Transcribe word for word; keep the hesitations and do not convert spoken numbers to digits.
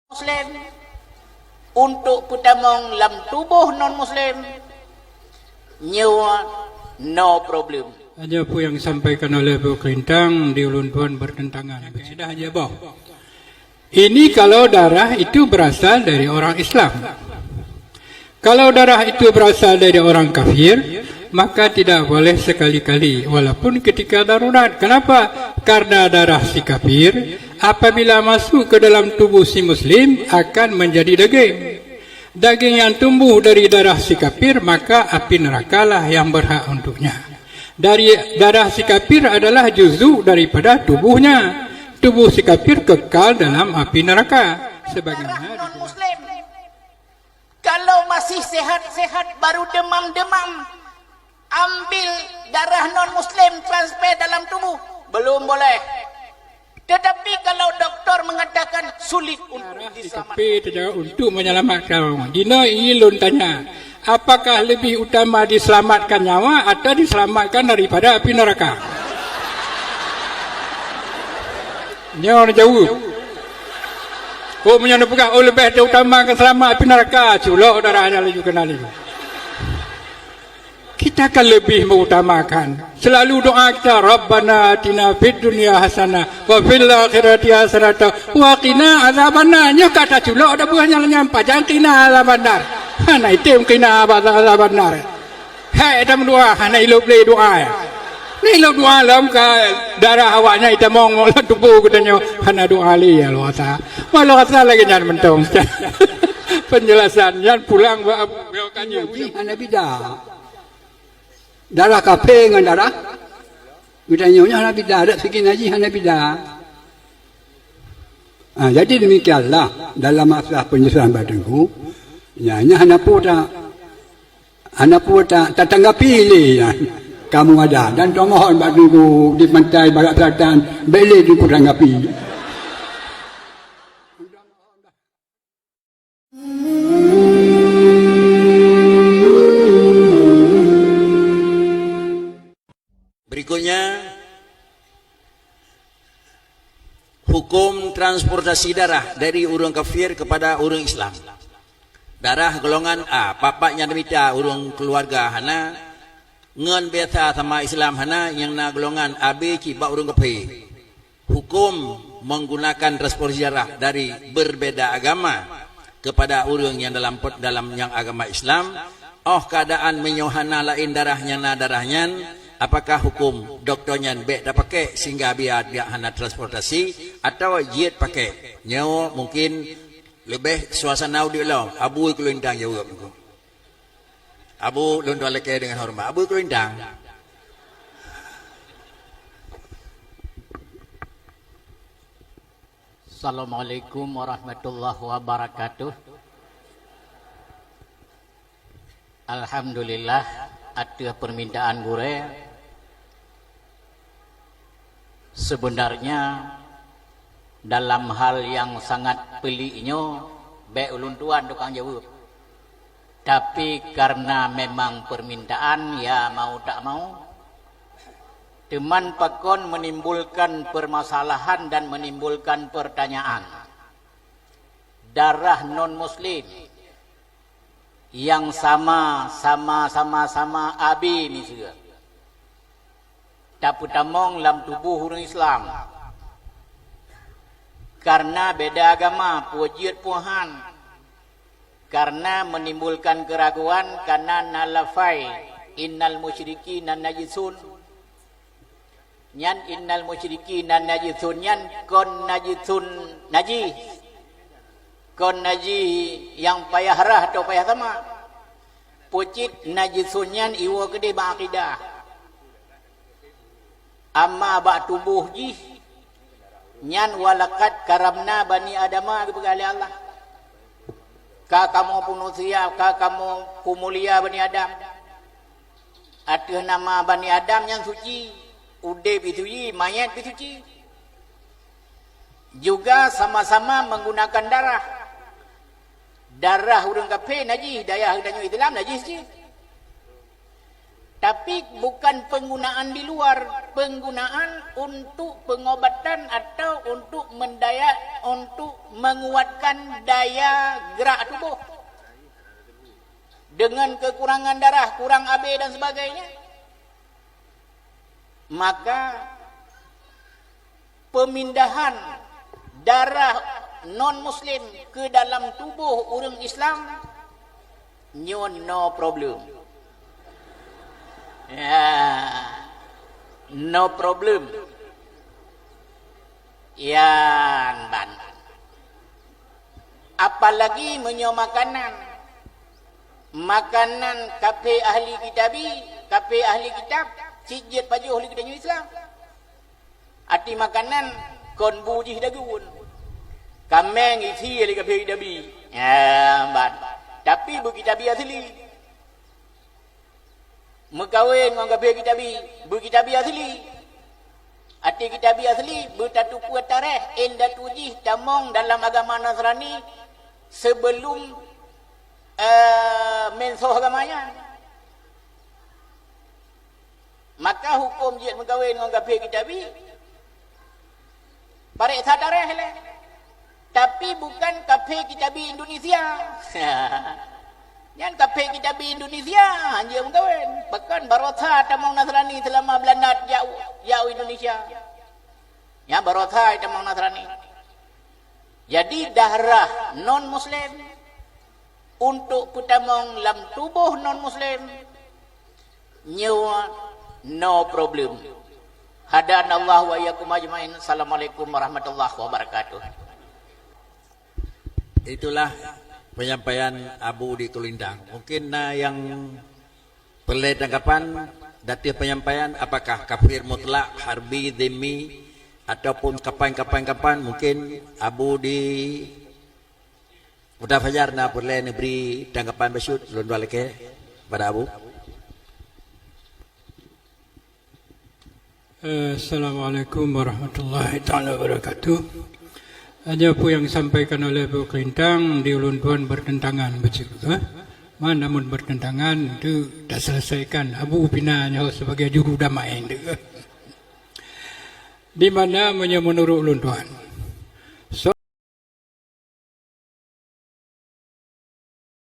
Muslim, untuk peutamong lam tuboh non-muslim, nyoe no problem. Hanya apa yang disampaikan oleh Abu Kelintang di ulun tuan bertentangan. Sudah aja boh. Ini kalau darah itu berasal dari orang Islam. Kalau darah itu berasal dari orang kafir, maka tidak boleh sekali-kali, walaupun ketika darurat. Kenapa? Karena darah si kafir, apabila masuk ke dalam tubuh si muslim, akan menjadi daging. Daging yang tumbuh dari darah si kafir, maka api nerakalah yang berhak untuknya. Dari darah si kafir adalah juzuk daripada tubuhnya. Tubuh si kafir kekal dalam api neraka. Sebagaimana non-muslim. Kalau masih sehat-sehat, baru demam-demam, ambil darah non-muslim, transfer dalam tubuh, belum boleh. Tetapi kalau doktor mengatakan sulit untuk diselamatkan. Tapi untuk menyelamatkan orang. Dina ini lôn tanya, apakah lebih utama diselamatkan nyawa atau diselamatkan daripada api neraka? Nyoe jaweueb. Oh, meunyoe neupeugah, oh, leubeh utamakan seulamat api neuraka, culok darah nyan laju keunan laju. Kita kan lebih mengutamakan. Selalu doa kita, "Rabbana atina fid dunya hasanah, wa fil akhirati hasanah, wa qina azabannar." Nyoe ka taculok dah buah nyan, nyan pajan qina azabannar. Hana item qina azabannar. Hai, dah meudoa, hana ilop lé doa. Ni ilop doa lom ka darah awaknyan itamong lam tuboh geutanyoe, hana doa lé, ya Allah Taala. Walau asa lagèe nyan mantong. Penjelasan nyan pulang bak Abu. Jih hana bida. Darah kafé ngon darah geutanyoe nyan hana bida, dak siki najih hana bida. Ha, jadi demikianlah dalam masalah penjelasan bak Teungku. Nya, nya hana peue ta Hana peue ta-, tatanggapi lé nyan. Kamoe ada dan tamohon bak Teungku di pantai barat selatan, bèk lé Teungku tanggapi. Berikutnya, hukum transportasi darah dari ureuëng kafir kepada ureuëng Islam. Darah golongan A, papat nyang mita ureuëng keuluwarga hana, ngon biasa sama Islam hana, nyang na golongan A B cit bak ureuëng kafir. Hukum menggunakan transportasi darah dari berbeda agama kepada ureuëng nyang dalam, dalam nyang agama Islam, óh keadaan meunyoe hana laén darah nyang na darah nyan, apakah hukum dokto nyan bèk tapakèk sehingga biar dia hana transportasi atawa jeuet pakèk? Nyoe mungkin leubeh suasana udép lom. Abu Kulintang jaweueb. Abu lôn tuan lakèe deungon horeumat. Abu Kulintang. Assalamualaikum warahmatullahi wabarakatuh. Alhamdulillah, ateueh permintaan gurèe. Sebenarnya, dalam hal yang sangat pelik nyoe, bèk ulôn tuan tukang jaweueb. Tapi karena memang permintaan, ya mau tak mau, teuma pakon menimbulkan permasalahan dan menimbulkan pertanyaan. Darah non-muslim yang sama, sama, sama-sama A B miseue tapeutamong lam tuboh ureuëng Islam. Karena beda agama, peue jeuet peue han. Karena menimbulkan keraguan, karena na lafai, "Innal musyrikina najisun." Nyan innal musyrikina najisun nyan kon najisun najih. Kon najih nyang payah rhah atau payah sama. Peue cit najisun nyan iwoe keudeh bak akidah. Amma bak tuboh jih, nyan walaqad karamna bani Adama geupeugah lé Allah. Ka kamoe peunusia, ka kamoe peumulia bani Adam. Ateueh nama bani Adam nyang suci, udép suci, manyét suci. Juga sama-sama menggunakan darah. Darah ureuëng kafé najih, darah geutanyoe Islam najih cit. Tapi bukan penggunaan di luar, penggunaan untuk pengobatan atau untuk mendaya, untuk menguatkan daya gerak tubuh. Dengan kekurangan darah, kurang A B dan sebagainya, maka pemindahan darah non muslim ke dalam tubuh ureuëng Islam, nyoe no problem. Ya, no problem. Yan ban. Apalagi meunyoe makanan, makanan kafé ahli kitabi, kafé ahli kitab, cit jeuet pajoh lé geutanyoe Islam. Arti makanan kon bu jih dagun. Kaméng isi lé kafé kitabi. Ya, ban. Tapi bu kitabi asli. Meukawen ngon kafé kitabi, bu kitabi asli. Arti kitabi asli, bu tatupeue tareh, indatu jih tamong dalam agama Nasrani sebelum, eh, mensoh agama nyan. Maka huköm jeuet meukawen ngon kafé kitabi, pareksa tareh lé. Tapi bukan kafé kitabi Indonesia. Nyan kafé kitabi Indonesia hanjeuet meukawen. Bahkan barosa tamong Nasrani selama Belanda jak, jak u Indonesia. Nyan barosa tamong Nasrani. Jadi darah non muslim untuk peutamong lam tuboh non muslim, nyoe no problem. Hadanallahu wa iyyakum ajmain. Assalamualaikum warahmatullahi wabarakatuh. Itulah penyampaian Abu di Kulintang. Mungkin na nyang peureulée tanggapan, di ateueh penyampaian, apakah kafir mutlak, harbi, zimmi, ataupun kapan, kapan, kapan, mungkin Abu di Kota Fajar na peureulée neubri tanggapan bacut, lôn dua lakée pada Abu. Eh, Assalamualaikum warahmatullahi taala wabarakatuh. Hanya apa yang disampaikan oleh Abu Kelintang di ulôn tuan bertentangan bacut, eh? Man namun bertentangan itu dah selesaikan Abu pina nyoe sebagai juru damai itu. Di mana meunyoe menurut ulôn tuan?